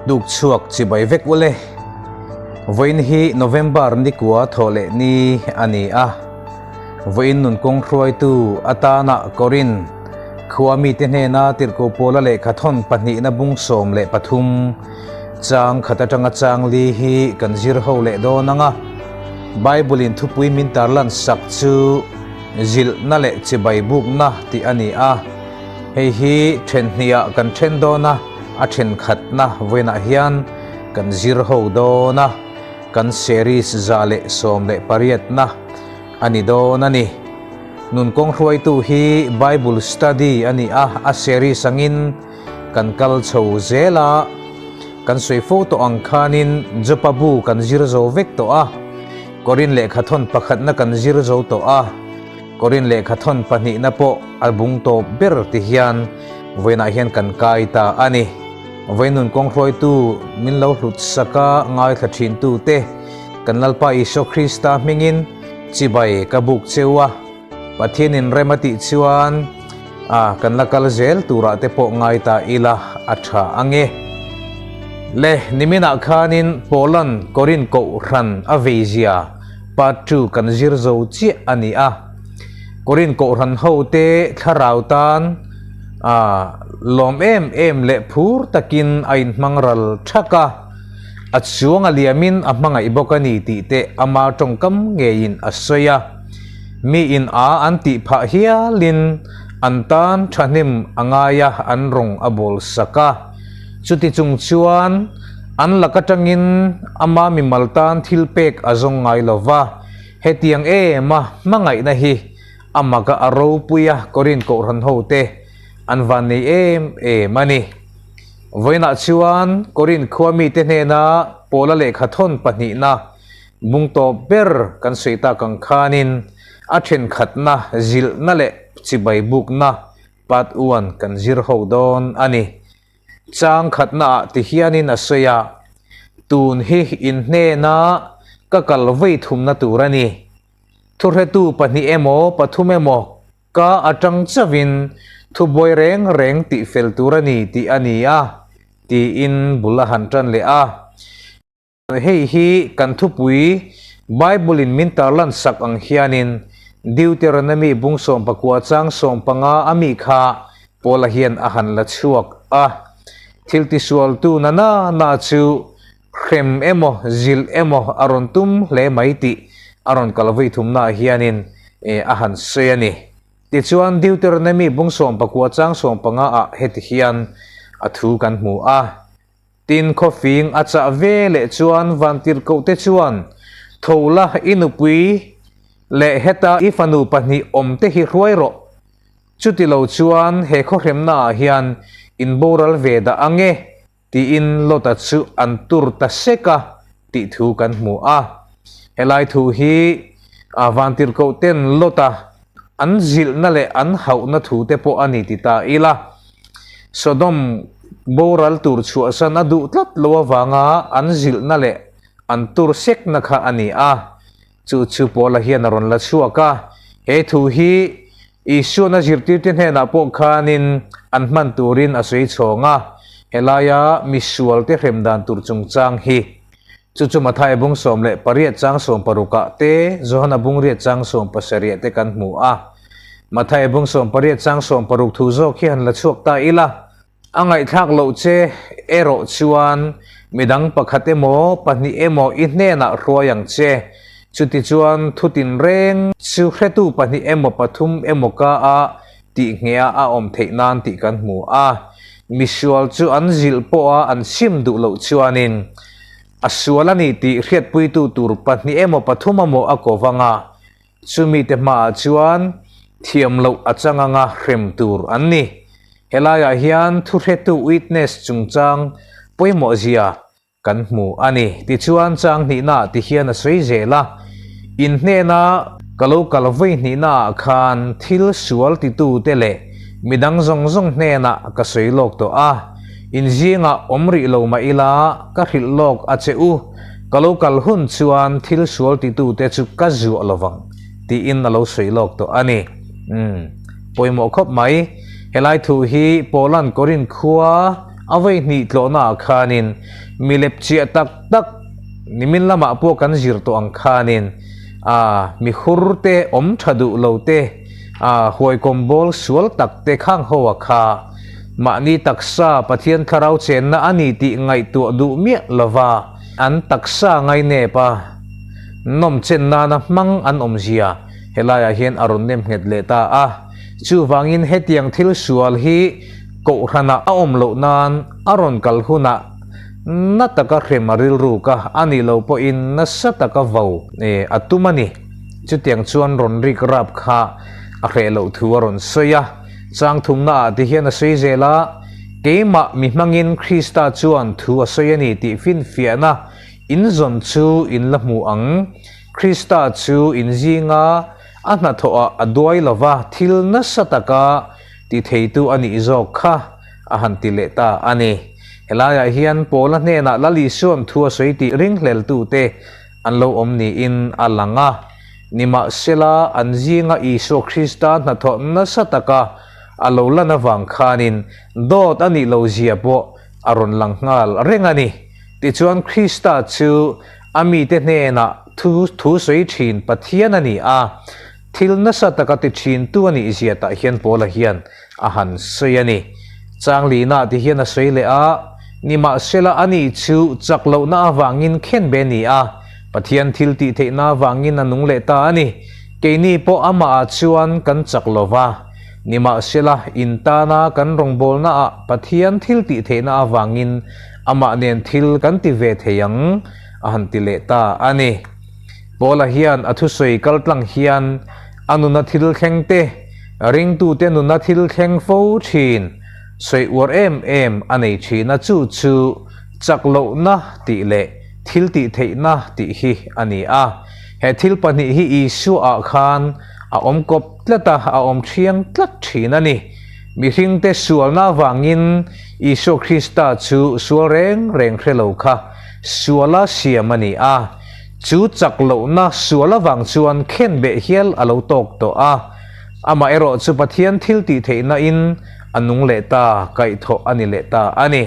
Tuk chhuak chibai vek ule. Vawiin hi November nikua thawh leh ni a ni a. Vawiin nun kawng hruaitu atana Korin khua mite hnena tirhkoh pawla lehkha thawn pahnihna bung 13 chang khat atanga chang li hi kan zir ho leh dawn ang a. Bible in thupui min tarlan sak chu zilhna leh chibai bukna tih a ni a. Hei hi then hniah kan then dawn a, a thenkhatna vawiinah hian kan zir ho dawn a, kan series 118na a ni dawn a ni. Nun kawng hruaitu hi Bible study a ni a, a series angin kan kal chho zel a, kan sawi fo tawh ang khanin Jopa bu kan zir zo vek tawh a, Korin lehkha thawn pakhatna kan zir zo tawh a. Korin lehkha thawn pahnihna pawh a bung tawp ber ti hian vawiinah hian kan kai ta a ni. Vawiin nun kawng hruaitu min lo hlut saka ngaithla thintute kan Lalpa Isua Krista hmingin chibai ka buk cheu a, Pathianin rem a tih chuan a kan la kal zel turah te pawh ngai ta ila a tha ange. Le niminah khanin Poland Korin Kohhran a veizia Part ii kan zir zo chiah a ni a. Korin Kohhran hote thlarau tan a lawm em em leh phur takin a inhmang ral thak a, a chuang a liamin a hmangaih bawk a ni tih te ama tawngkam ngeiin a sawi a. Mi in a an tih phah hialin an tan thahnem a ngai a, an rawng a bawl sak a. Chuti chung chuan an lak atangin ama mimal tan thil pek a zawng ngai lo va, hetiang em a hmangaihna hi a maka a ropui a Korin Kohhran hote an van nei em em a ni. Vawiinah chuan Korin khua mite hnena Paula lehkha thawn pahnihna bung tawp ber kan sawi tak ang khanin a thenkhatna zilhna leh chibai bukna Part one kan zir ho dawn a ni. Chang khatnaah ti hianin a sawi a, Tun hi in hnena ka kal vei thumna tur a ni. Thuhretu pahnih emaw pathum emaw ka atang chauhin thubuai reng reng tih fel tur a ni tih a ni a, tiin bul a han tan leh a. Hei hi kan thupui Bible-in min tarlan sak ang hianin Deuteronomy bung 19 chang 15 a mi kha Paula hian a han la chhuak a. Thil tisualtu na na na chu hrem emaw zilh emaw a rawn tum hle mai tih a rawn kal vui thumnaah hianin a han sawi a ni. Tichuan Deuteronomy bung 19 chang 15 ah heti hian a thu kan hmu a. Tin, khawfing a chah ve leh chuan vantirhkohte chuan, Tho la, i nupui leh heta i fanu pahnih awmte hi hruai rawh. Chuti lo chuan he khawhremnaah hian in boral ve dah ang e, tiin Lota chu an tur ta sek a tih thu kan hmu a. Helai thu hi vantirhkohten Lota an zilhna leh an hauhna thu te pawh a ni ti ta ila. Sodom boral tur chhuahsan a duh tlat lo avanga an zilhna leh an tur sekna kha a ni a. Chu chu Paula hian a rawn la chhuak a. He thu hi Isuana zirtirte hnenah pawh khanin an hman turin a sawi chhawng a. Helaia misualte hrem dan tur chungchang hi Chu chu Matthai bung 18 chang 16 ah te, Johana bung riat chang 17 te kan hmu a. Matthai bung 18 chang 16 thu zawk hi han la chhuak ta ila. A ngaihthlak loh che erawh chuan midang pakhat emaw, pahnih emaw i hnenah hruai ang che. Chutichuan thu tinreng chu hretu pahnih emaw pathum emaw ka a tih ngheh a a awm theih nan tih kan hmu a. Misual chu an zilh pawha an sim duh loh chuanin a sual a ni tih hriatpuitu tur pahnih emaw pathum emaw a ko vang a, chumite hmaah chuan thiam loh a chang anga hrem tur an ni. Helaiah hian thuhretu witness chungchang pawimawh zia Kan hmu a ni. Tichuan chang hnihnaah ti hian a sawi zel a, In hnena ka lo kal vawi hnihnaah khan thil sual titute leh midang zawng zawng hnenah ka sawi lawk tawh a, in zingah awm rih lo mah ila ka hrilh lawk a che u, ka lo kal hun chuan thil sual titute chu ka zuah lovang tiin a lo sawi lawk tawh a ni. Umm, pawimawh khawp mai. Helai thu hi Poland Korin khua. A vawi hnih tlawhnaah khanin mi lepchiah tak tak nimin lamah pawh kan zir tawh ang khanin a mi hur te, awm tha duh lo te, a huaikawm bawl sual tak te khang ho a kha mahni taksa Pathian thlarau chenna a ni tih ngaihtuah duh miah lova an taksa ngainep a nawm chen nana hmang an awmzia helaiah hian a rawn nem nghet leh ta a. Chuvangin hetiang thil sual hi Kohhranah a awm loh nan a rawn kal hunah na taka hrem a rilruk a, a nih loh pawhin nasa taka vo a tum a ni. Chutiang chuan rawn rik rap kha a hreh loh thu a rawn sawi a. Chang thumna ah ti hian a sawi zel a, Keimah mi hmangin Krista chuan thu a sawi a ni tih finfiahna in zawn chu in la hmu ang. Krista chu in zinga a hnathawhah a duai lova thil nasa taka Ti theitu a nih zawk kha a han ti leh ta a ni. Helaiah hian Paula hnenah Lal Isua'n thu a sawi tih ringhleltute an lo awm niin a lang a. Nimahsela, an zinga Isua Krista hnathawh nasa taka a lo lan avang khanin dawt a nih lo zia pawh a rawn lang nghal reng a ni. Tichuan Krista chu a mite hnenah thu thu sawi thin Pathian a ni a. Thil nasa taka ti thintu a nih zia tah hian Paula hian a han sawi a ni. Changlina ti hian a sawi leh a, Nimahsela ani chu chak lohna avangin khen be ni a, Pathian thil tih theihna avangin a nung leh ta a ni. Keini pawh amahah chuan kan chak lo va. Nimahsela in tana kan rawngbawlnaah Pathian thil tih theihna avangin amah nen thil kan ti ve thei ang, a han ti leh ta a ni. Paula hian a thusawi kaltlang hian a nuna thil thleng te, ringtute nuna thil thleng fo thin, sawi uar em em a nei thin a, chu chu chak lohna tih leh thil tih theihna tih hi a ni a. He thil pahnih hi Isua ah khan a awm kawp tlat a, a awm thiang tlat thin a ni. Mihringte sualna avangin Isua Krista chu sual reng reng hre lo kha suala siam a ni a. Chu chak lohna sual avang chuan khenbeh hial a lo tawk tawh a, amah erawh chu Pathian thil tih theihna in a nung leh ta, kaihthawh a ni leh ta a ni.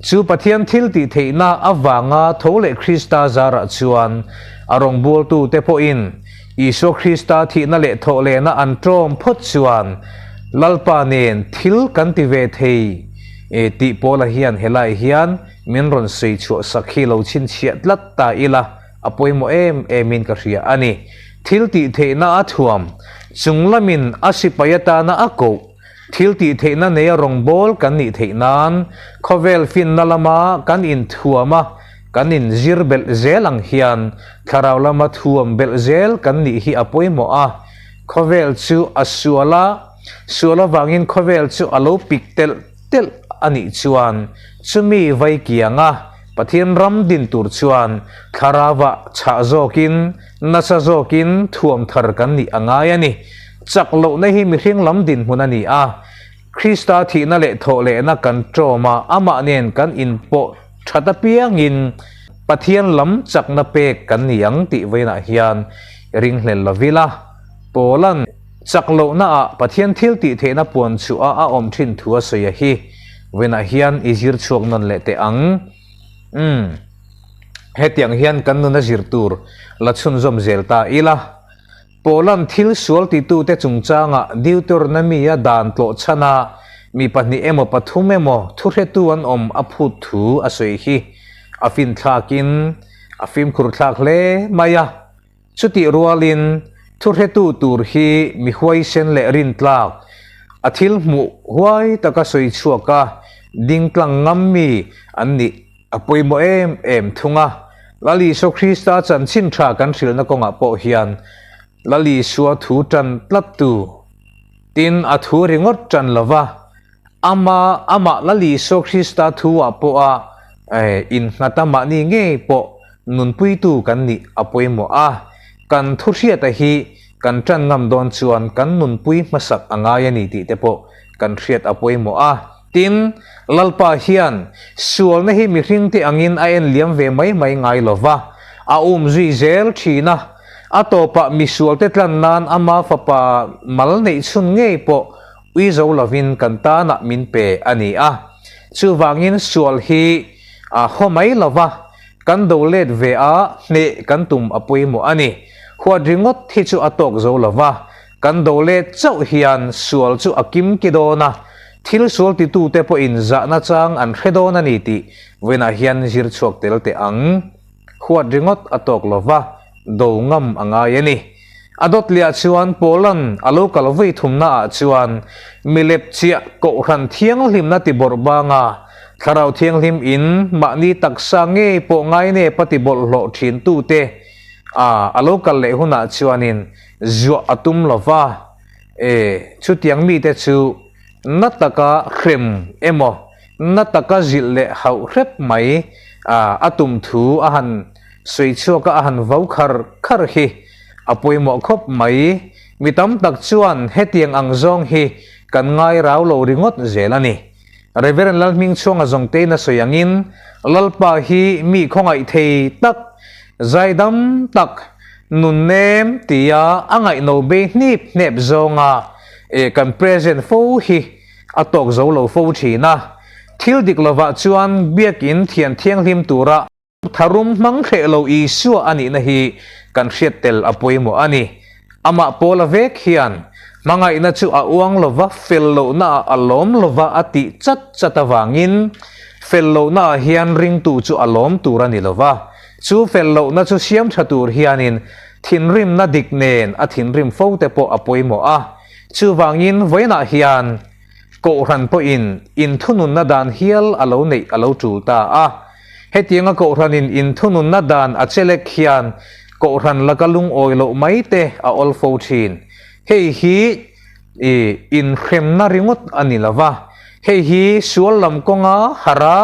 Chu Pathian thil tih theihna avanga tho leh Krista zarah chuan a rawngbawltute pawhin Isua Krista thihna leh thawh lehna an ṭawm phawt chuan Lalpa nen thil kan ti ve thei e tih Paula hian helai hian Min rawn sawi chhuah sak hi lo chhinchhiah tlat ta ila a pawimawh em emin ka hria a ni. Thil tih theihna a thuam, chung lamin a sipai atana a koh, thil tih theihna neia rawngbâwl kan nih theih nan khawvel finna lama kan inthuam a, kan inzir belh zel ang hian thlarau lama thuam belh zel kan nih hi a pawimawh a. Khawvel chu a sual a, sual avangin khawvel chu a lo pik telh telh a nih chuan chumi vai kianga Pathian ram din tur chuan thlarauah chhah zawkin, nasa zawkin thuam thar kan nih a ngai a ni. Chak lohna hi mihring lam dinhmun a ni a, Krista thihna leh thawhlehna kan ṭawm a, amah nen kan inpawh ṭhat apiangin Pathian lam chakna pek kan ni ang tih vawiinah hian ringhlel lovila Paula'n Chak lohna ah Pathian thil tih theihna puan chhuah a a awm thin thu a sawi a hi. Vawiinah hian i zir chhuak nawn leh teh ang. Umm. Hetiang hian kan nuna zir tur la chhunzawm zel ta ila. Paula'n thil sual titute chungchangah Deuteronomy-a dan tlawh chhana mi pahnih emaw pathum emaw thuhretu an awm a phut thu a sawi hi a finthlakin a fimkhur thlak hle mai a. Chutih rualin, thuhretu tur hi mi huaisen leh rintlak, a thil hmuh huai taka sawi chhuak a, dingtlang ngam mi an nih a pawimawh em em thung a. Lal Isua Krista chanchin tha kan hrilhna kawngah pawh hian Lal Isua thu tan tlattu, tin a thu ringawt tan lova, Ama, amah Lal Isua Krista thu-ah pawha innghat a mahni ngei pawh nunpuitu kan nih a pawimawh a. Kan thuhriata hi kan ṭan ngam dawn chuan kan nunpui hmasak a ngai a ni tih te pawh kan hriat a pawimawh a. Tin, Lalpa hian sualna hi mihringte angin a en liam ve mai mai ngai lo va, a um zui zel ṭhin a. A tawpah misualte tlan nan ama fapa mal neih chhun ngei pawh Ui zo lovin kan tanah min pe a ni a. Chuvangin sual hi a haw mai lova, kan do let ve a, hneh kan tum a pawimawh a ni. Huat ringawt hi chu a tawk zo lova, kan do let chauh hian sual chu a kim ki dawn a, thil sual titute pawhin zahna chang an hre dawn a ni tih vawiinah hian zir chhuak tel teh ang. Huat ringawt a tawk lova, do ngam a ngai a ni. A dawt liah chuan Paula'n a lo kal vawi thumnaah chuan milep chiah Kohhran thianghlimna ti bawrh banga Thlarau Thianghlim in mahni taksa ngei pawh ngainep a ti bawlhhlawh thin tute a a lo kal leh hunah chuanin zuah a tum lova, e chutiang mite chu na taka hrem emaw na taka zilh leh hauh hrep mai a tum thu a han sawi chhuak a, a han vau khar khar hi a pawimawh khawp mai. Mi tam tak chuan hetiang ang zawng hi kan ngai rau lo ringawt zel a ni. Reverend Lalhmingchhuanga zawngtein a sawi angin Lalpa hi mi khawngaih thei tak, zaidam tak, nunnem tia a ngaihno bei hnip hnep zawnga kan present fo hi a tawk zo lo fo thin a. Thil dik lovah chuan biakin thian thianghlim tura tharum hmang hreh lo Isua a nihna hi kan hriat tel a pawimawh a ni. Amah Paula vek hian hmangaihna chu a uang lova, fel lohnaah a lawm lova a tih chat chat avangin fel lohnaah hian ringtu chu a lawm tur a ni lova. Chu fel lohna chu siam tha tur hianin thinrimna dik nen a thinrim fo te pawh a pawimawh a. Chuvangin vawiinah hian Kohhran pawhin inthununna dan hial a lo neih a lo tul ta a. Hetianga Kohhranin inthununna dan a chelek hian Kohhran laka lungawi loh mai te a awl fo thin. Hei hi i inhremna ringawt a ni lo va, hei hi sual lam kawnga harh a,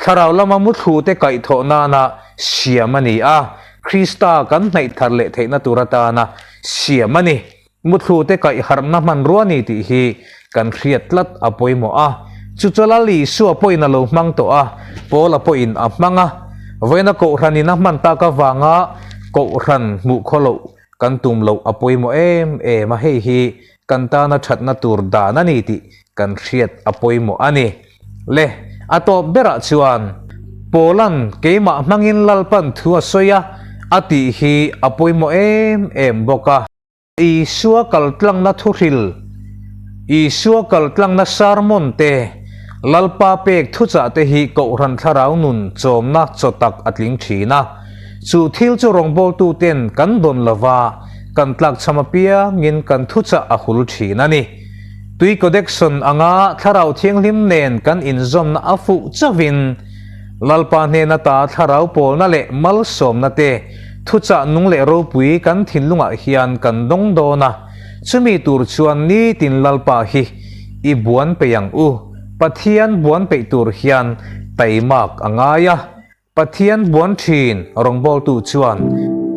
thlarau lama muthlu te kaihthawh nana siam a ni a, Krista kan hnaih thar leh theihna tur atana siam a ni. Muthlu te kaih harhna hmanrua ni tih hi kan hriat tlat a pawimawh a. Chu chu Lal Isua pawhin a lo hmang tawh a, Paula pawhin a hmang a. Vawiina Kohhranin a hman tak avanga Kohhran hmuh khaw loh kan tum loh a pawimawh em em a, hei hi kan tana thatna tur dan a ni tih kan hriat a pawimawh a ni. Le, a tawp berah chuan Paula'n keimah hmangin Lalpan thu a sawi a a tih hi a pawimawh em em bawk a. Isua kaltlangna thuhril, Isua kaltlangna sermon te, Lalpa pek thuchah te hi Kohhran thlarau nun chawmna chaw tak a tling thin a. Chu thil chu rawngbawltu ten kan dawn lova, kan tlakchham apiangin kan thuchah a hul thin a ni. Tui connection anga Thlarau Thianghlim nen kan inzawmna a fuh chauhin Lalpa hnena ta thlarau pawlna leh malsawmna te Thuchah nung leh ropui kan thinlungah hian kan dawng dawn a, chumi tur chuan nitin Lalpa hi i buan peih ang u. Pathian buan peih tur hian taimak a ngai a, Pathian buan thin rawngbawltu chuan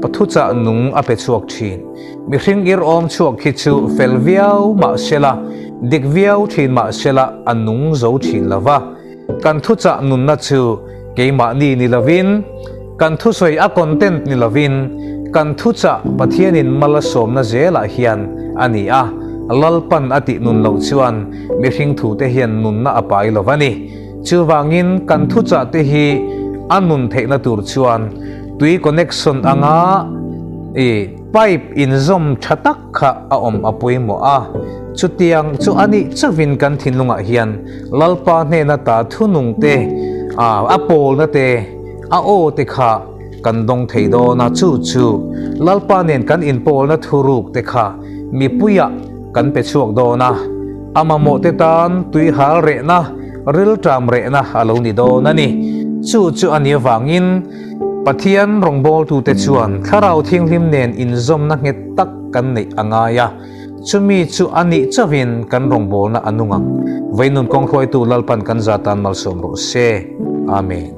Pathuchah nung a pe chhuak thin. Mihring ir awm chhuak hi chu fel viau mah sela, dik viau thin mah sela a nung zo thin lo va. Kan thuchah nunna chu keimahni ni lovin, kan thusawi a content ni lovin, kan thuchah Pathianin mal a sawmna zelah hian a ni a, Lalpan a tih nun loh chuan mihring thute hian nunna a pai lo va ni. Chuvangin kan thuchah te hi a nun theihna tur chuan tui connection anga i pipe inzawm tha tak kha a awm a pawimawh a, chutiang chu a nih chauhin kan thinlungah hian Lalpa hnena ta thunung te, a pawlna te, a aw te kha kan dawng thei dawn a, chu chu Lalpa nen kan inpawlna thuruk te kha mipuiah kan pe chhuak dawn a, a mamawh te tan tuihal rehna, rilṭam rehna a lo ni dawn a ni. Chu chu a nih avangin Pathian rawngbawltute chuan Thlarau Thianghlim nen inzawmna nghet tak kan neih a ngai a. Chumi chu a nih chauhin kan rawngbawlna a nung ang. Veinun kawng hruaitu Lalpan kan za tan malsawm rawh se. Amen.